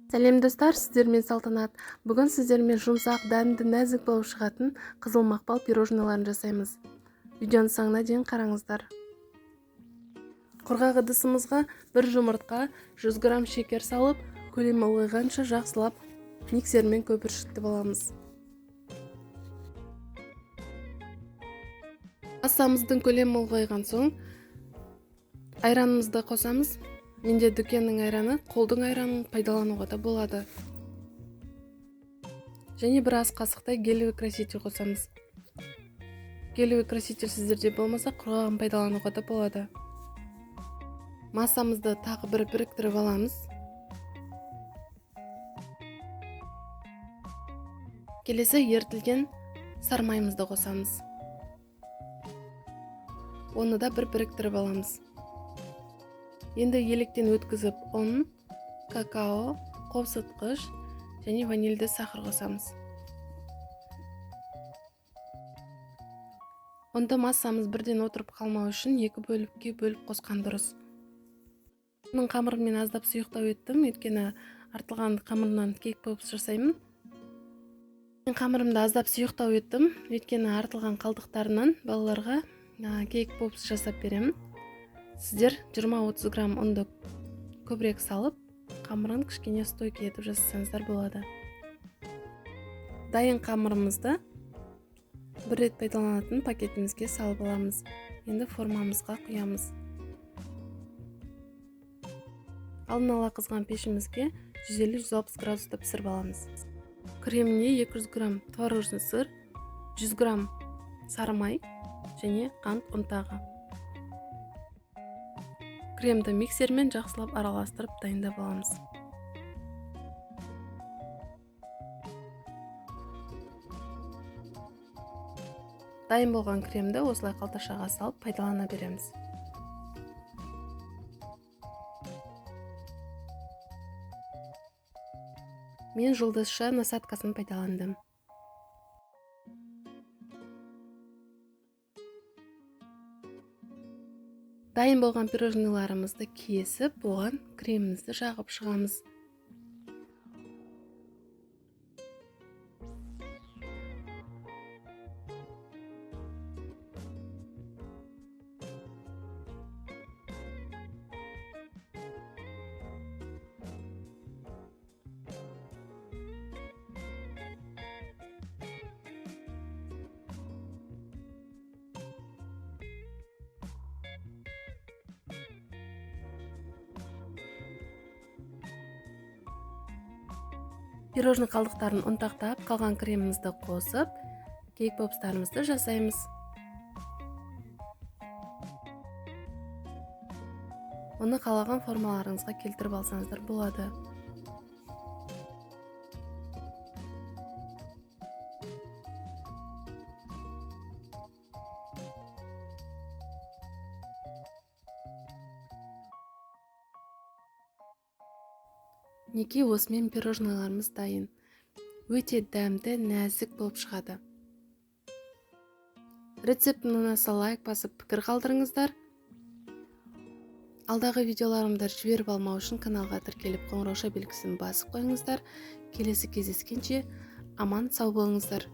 Сәлем достар, сіздермен Салтанат. Бүгін сіздермен жұмсақ, дәмді, нәзік болып шығатын қызыл мақпал пирожныйларын жасаймыз. Видеоның соңына дейін қараңыздар. Құрғақ ыдысымызға бір жұмыртқа, 100 грамм шекер салып, көлемі ұлғайғанша жақсылап миксермен көпіршіктіп аламыз. Массамыздың көлемі ұлғайған соң айранымызды қосамыз. Менде дүкеннің айраны, қолдың айранын пайдалануға да болады. Және бір ас қасықтай гелевый краситель қосамыз. Гелевый краситель сіздерде болмаса, құрғағын пайдалануға да болады. Массамызды тағы бір біріктіріп аламыз. Келесі ерітілген сармайымызды қосамыз. Оны да бір біріктіріп аламыз. Енді електен өткізіп ұн, какао, қопсытқыш және ванильді сахар қосамыз. Ұнды массамыз бірден отырып қалмау үшін екі бөлікке бөліп қосқан дұрыс. Оның қамырын мен аздап сұйықтау еттім, өйткені артылған қамырынан кейк попс жасаймын. Мен қамырымды аздап сұйықтау еттім, өйткені артылған қалдықтарынан балаларға кейк попс жасап беремін. Сіздер 20-30 грамм ұнды көбірек салып, қамырын кішкене стойкий етіп жасасаңыздар болады. Дайын қамырымызды бір рет пайдаланатын пакетімізге салып аламыз. Енді формамызға құямыз. Алдын ала қызған пешімізге 150-160 градуста пісіріп аламыз. Креміне 200 грамм творожный сыр, 100 грамм сары май және қант ұнтағы. Кремді миксермен жақсылап араластырып дайындап аламыз. Дайын болған кремді осылай қалташаға салып пайдалана береміз. Мен жұлдызша насадкасын пайдаландым. Дайын болған пирожныйларымызды кесіп, оған кремімізді жағып шығамыз. Пирожный қалдықтарын ұнтақтап, қалған кремімізді қосып, кейк попстарымызды жасаймыз. Оны қалаған формаларыңызға келтіріп алсаңыздар болады. Неке осымен пирожныйларымыз дайын. Өте дәмді, нәзік болып шығады. Рецептін ұнаса лайк басып пікір қалдырыңыздар. Алдағы видеоларымды жіберіп алмау үшін каналға тіркеліп қоңырауша белгісін басып қойыңыздар. Келесі кездескенше аман сау болыңыздар.